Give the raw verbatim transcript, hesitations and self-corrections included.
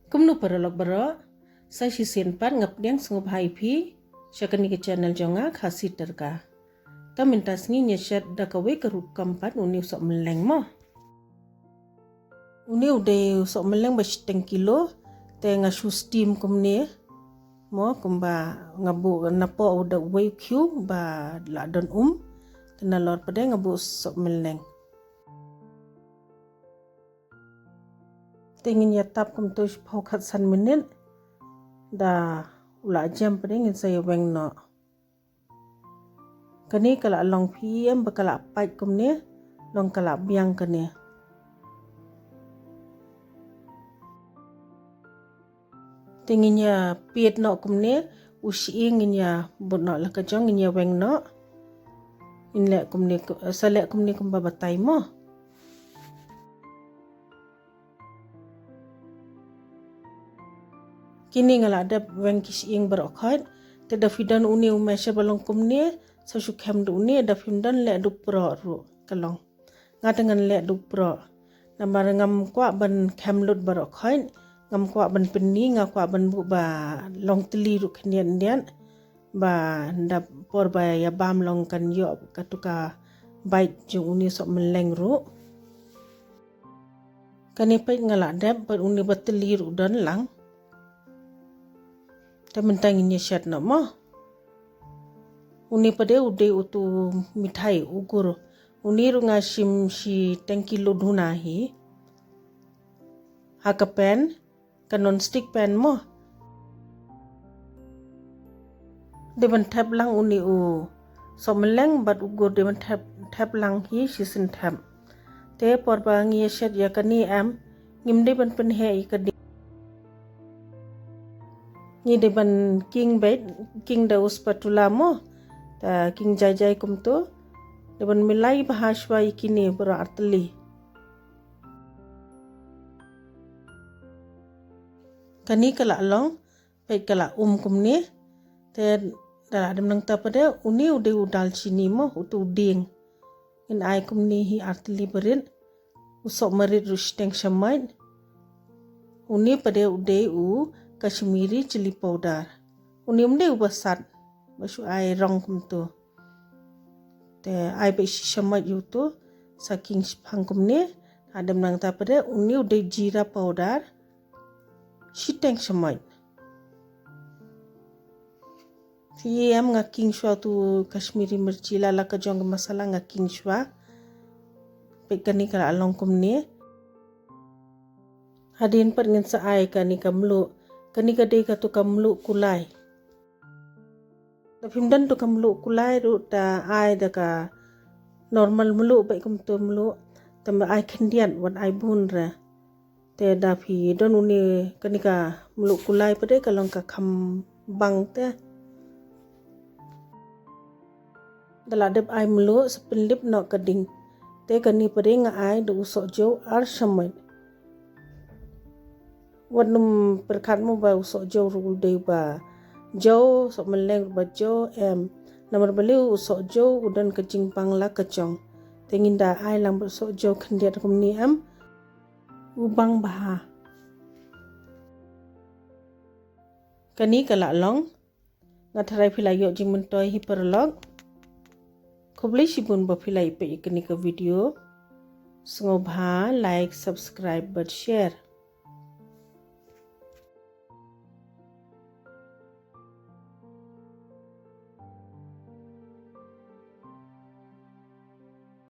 Kumno paralok baroh, sa shisien pat nga pdiang sngewbha ïa phi sha kane ka channel jong nga, Khasi Tyrka. Te mynta sngi ngin ïa shet da kawei ka rukom pat, une u sohmylleng mo. Une u dei u sohmylleng ba shiteng kilo, te nga shu steam kumne mo, kumba nga buh napoh u da uwei u khiew ba la don um, te nalor pat de nga buh sohmylleng. Te ngin ïa tap kumto shiphew khatsan minit. Da u la jem pat de ngin sa ïa weng noh. Kane ka la long, phi em, ba ka la pait kumne, long ka la biang kane. Te ngin ïa peit noh kumne, u shyieng ngin ïa bud noh la ka jong, ngin ïa weng noh. Ngin leh kumne, sa leh kumne kumba batai mo. Kine nga la dep weng ki shyieng baroh khoit. Te da phi don une u masher ba long kumne, sa shu khem da une, da phim don leh da u proh ruh ka long. Nga te ngan leh da u proh. Namar ngam kwah ban khem lut baroh khoit, ngam kwah ban pynni, nga kwah ban buh ba long tylli ruh khyndiat khyndiat. Ba da por ba ïa bam long kan ïoh katu ka bait jong une u sohmylleng ruh. Kane peit nga la dep, bad une ba tylli ruh don lang. Te mynta ngin ïa shet noh mo. Une pat de u dei utu mithai u gur. Une ruh nga shim shiteng kilo duna hi. Ha ka pan, ka non-stick pan mo. Dei ban thep lang une u sohmylleng bad u gur, dei ban thep, thep lang hi shisien thep. Te por ba ngi ïa shet ïa kane em, ngim dei ban pynheh ïa ka dieng. Ngi dei ban king beit, king da u spatula mo. Te king jai jai kumto. Dei ban milai bha shuwa ïa kine baroh artylli. Kane ka la long, peit ka la um kumne. Te da la dem nangta pat de, une u dei u dalchini mo, utu u dieng. Ngin ai kumne hi artylli barit. U sohmarit ruh shiteng shamoit. Une pat de u dei u Kashmiri chilli powder. Une um dei uba sat, ba shu ai rong kumto. Te ai beit shi shamoit ïa uto, sa king shiphang kumne. Da dem nangta pat de, une u dei jeera powder. Shiteng shamoit. Phi em, nga king shuwa utu Kashmiri mirchi, la la ka jong ka masala nga king shuwa. Peit kane ka la long kumne. Hadien pat ngin sa ai kane ka mluh. Kane ka dei katu ka mluh kulai. Da phim don tu ka mluh kulai ruh, te ai da ka normal mluh, beit kumto mluh. Te ma ai khyndiat, wat ai bun re. Te da phi don une, kane ka mluh kulai pat de ka long ka kham bang te. Da la dep ai mluh, sa pynlip noh ka ding. Te kane pat de nga ai da u sohjew ar shamoit. Wat nym pyrkhat mo ba u sohjew ruh u dei ba jew, sohmylleng ruh ba jew, em. Namar balei u sohjew u don ka jingbang la ka jong. Te ngin da ai lang bad sohjew khyndiat kumne em. U bang bha. Kane ka la long. Nga tharai phi la ïoh jingmyntoi hi paralok. Khublei shibun ba phi la ïa peit ïa kane ka video. Sngewbha like, subscribe bad share.